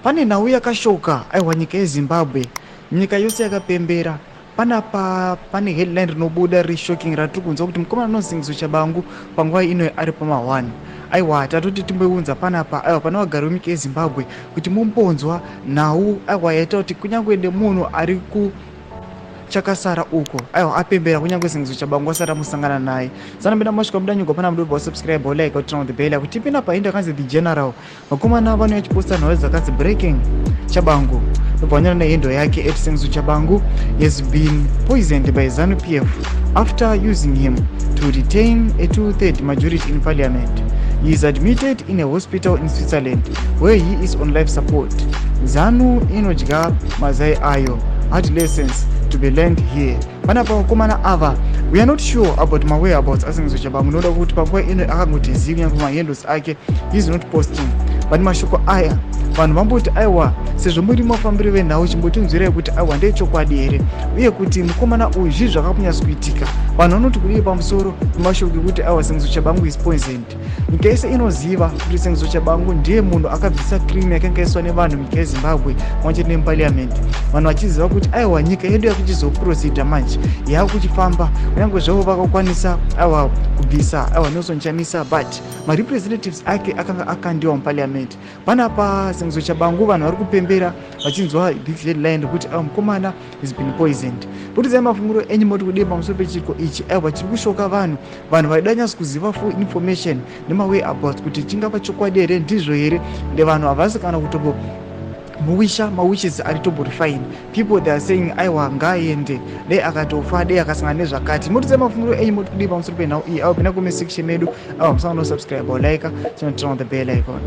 Pane nhau yakashoka aiwa nyika yeZimbabwe, nyika yose yakapembera. Panapa pane headline rinobuda riri shocking ratiri kunzwa kuti mukomana anonzi Sengezo Tshabangu panguva ino ari pama1. Aiwa tatoti timboiunza panapa aiwa pane vagari vemunyika yeZimbabwe kuti mumbonzwa nhau aiwa yaita kuti kunyange nemunhu ari ku chakasara uko aiwa apembera kunyange Sengezo Tshabangu asati amusangana naye. Sanapinda masvika mudanyugwa pana mudobva wasubscribe, like, turn on the bell kuti tipinda painda kanzi the general. Vakomana vanouya vachiposta nhau dzakanzi breaking Tshabangu, ndobva vanyora nehandle yake @SengezoTshabangu has been poisoned by ZANU PF after using him to retain a two-third majority in parliament. He is admitted in a hospital in Switzerland where he is on life support. ZANU inodya mazai ayo, hard lessons to be learned here. Panapa vakomana ava, we are not sure about mawhereabouts aSengezo Tshabangu noda kuti panguva ino akangoti zii, kunyange mahandles ake he is not posting. But mashoko aya vanhu vamboti aiwa, sezvo muri mafambiro venhau, chimbotinzwirai kuti aiwa ndechokwadi here, uye kuti mukomana uyu zvii zvakanyatsokuitika. Vanhu vanoti kudii pamusoro pemashoko ekuti aiwa Sengezo Tshabangu is poisoned? Nyika yese inoziva kuti Sengezo Tshabangu ndiye munhu akabvisa cream yakanga iswa nevanhu munyika yeZimbabwe pamwe chete nemuparliament, vanhu vachiziva kuti aiwa nyika yedu yakuchizoproceeda manje, yakuchifamba, kunyange zvavo vakakwanisa aiwa kubvisa aiwa Nelson Chamisa, but marepresentatives ake akanga akandiwa muparliament. Panapa Sengezo Tshabangu, vanhu vari kupembera vachinzwa this headline rekuti aiwa mukomana has been poisoned. Butidzai mafungiro enyu, moti kudii pamusoro pechiko ichi aiwa chiri kushoka vanhu? Vanhu vaida nyatso kuziva full information nemawhereabouts kuti chingava chokwadi here, ndizvo here? Ndevanhu havasi kana kutombo muwisha mawishes ari tombori fine. People, they are saying aiwa ngaaende, dei akatofa, dei akasangana nezvakati. Mutidzai mafungiro enyu, moti kudii pamusoro penhau iyi? Aiwa pinda comment section medu, aiwa musangano subscribe or like, turn on the bell icon.